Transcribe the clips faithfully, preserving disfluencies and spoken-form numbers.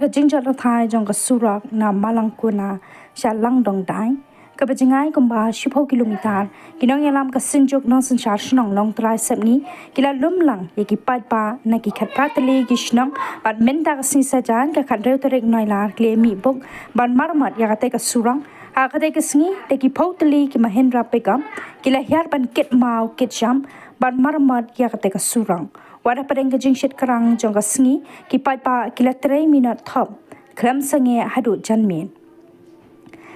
Ka jingjot rathai jong ka surok na Malangkona sha Langdongdai, kaba jngai kumba shiphew kilometer, ki nongïalam ka Synjuk Nongsynshar Shnong Nongtrai Sepngi ki la lum lang ïa ki paidbah na ki khatphra tylli ki shnong bad mynta ka sngi Saitjaiñ ka khathynriew tarik Nailar ki la mih buk ban maramot ïa katei ka surok. Ha katei ka sngi da ki phew tylli ki Mahindra pickup ki la hiar ban kit maw kit jam ban maramot ïa katei ka surok. Wat hapdeng ka jingshit krang jong ka sngi, ki paidbah ki la trei minot thop khlem sangeh haduh janmiet.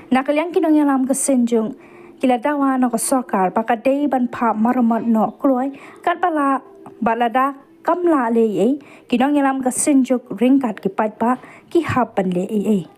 Na ka liang ki nongïalam ka Synjuk ki la dawa na ka sorkar ba ka dei ban phah maramot noh kloi katba lah, bad lada kam lah leh ei ei, ki nongïalam ka Synjuk ryngkat ki paidbah ki hap ban leh ei ei.